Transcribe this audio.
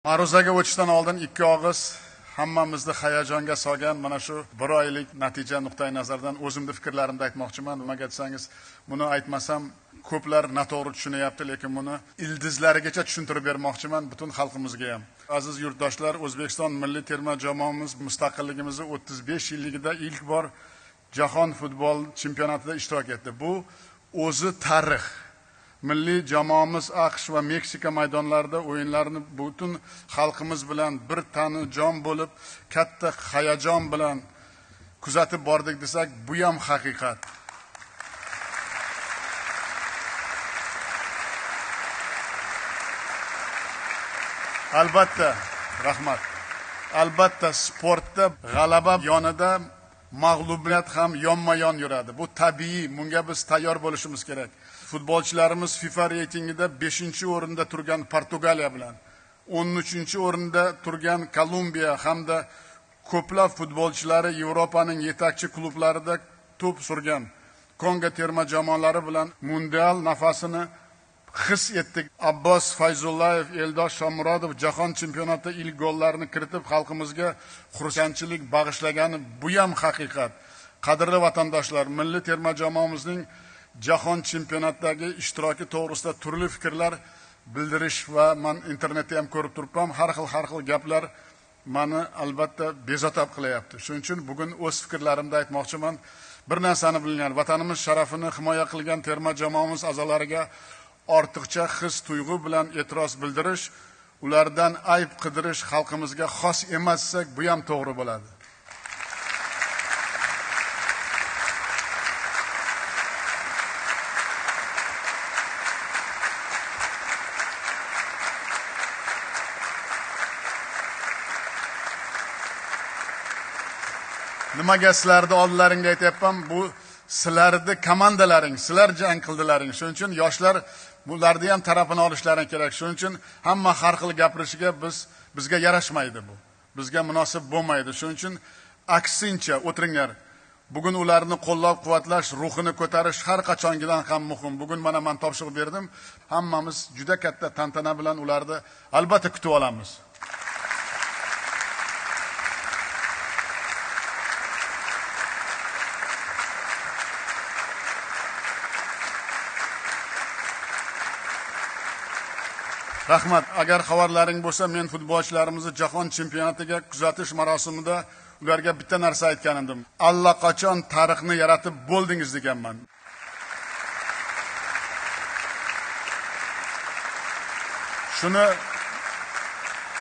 Ma'ruzaga o'tishdan oldin ikki og'iz hammamizni hayajonga solgan mana shu bir oylik natija nuqtai nazaridan o'zimni fikrlarimni aytmoqchiman. Nimaga desangiz, buni aytmasam ko'plar noto'g'ri tushunyapti, lekin buni ildizlarigacha tushuntirib bermoqchiman butun xalqimizga ham. Aziz yurtdoshlar, O'zbekiston milliy terma jamoamiz mustaqilligimizni 35 yilligida ilk bor jahon futbol chempionatida ishtirok etdi. Bu o'zi tarix. Milliy jamoamiz AQSh va Meksika maydonlarida o'yinlarni butun xalqimiz bilan bir tani jon bo'lib, katta hayajon bilan kuzatib bordik desak, bu ham haqiqat. Albatta, rahmat. Albatta sportda g'alaba yonida mag'lubiyat ham yonma-yon yuradi. Bu tabiiy, bunga biz tayyor bo'lishimiz kerak. Futbolchilarimiz FIFA reytingida 5-o'rinda turgan Portugaliya bilan, 13-o'rinda turgan Kolumbiya hamda ko'plab futbolchilari Yevropaning yetakchi klublarida to'p surgan Kongo terma jamoalari bilan mundial nafasini his etdik. Abbos Fayzullayev, Eldor Shomurodov jahon chempionatida ilk gollarni kiritib xalqimizga xursandchilik bag'ishlagani bu ham haqiqat. Qadrli vatandoshlar, milliy terma jamoamizning jahon chempionatidagi ishtiroki to'g'risida turli fikrlar bildirish va men internetda ham ko'rib turibman, har xil gaplar meni albatta bezovta qilyapti. Shuning uchun bugun o'z fikrlarimni aytmoqchiman. Bir narsani bilinglar, vatanimiz sharafini himoya qilgan terma jamoamiz a'zolariga ortiqcha his tuyg'u bilan e'tiroz bildirish, ulardan ayb qidirish xalqimizga xos emassak, bu ham to'g'ri bo'ladi. Nimaga sizlarni oldilaringga aytyapman, bu sizlarni komandalaring, sizlar jang qildilaring. Shuning uchun yoshlar bularni ham tarafini olishlari kerak. Shuning uchun hamma har xil gapirishiga bizga yarashmaydi bu. Bizga munosib bo'lmaydi. Shuning uchun aksincha o'tiringlar. Bugun ularni qo'llab-quvvatlash, ruhini ko'tarish har qachongidan ham muhim. Bugun mana men topshiriq berdim. Hammamiz juda katta tantana bilan ularni albatta kutib olamiz. Rahmat. Agar xabarlaring bo'lsa, men futbolchilarimizni jahon chempionatiga kuzatish marosimida ularga bitta narsa aytgan edim. Allaqachon tarixni yaratib bo'ldingiz deganman. Shuni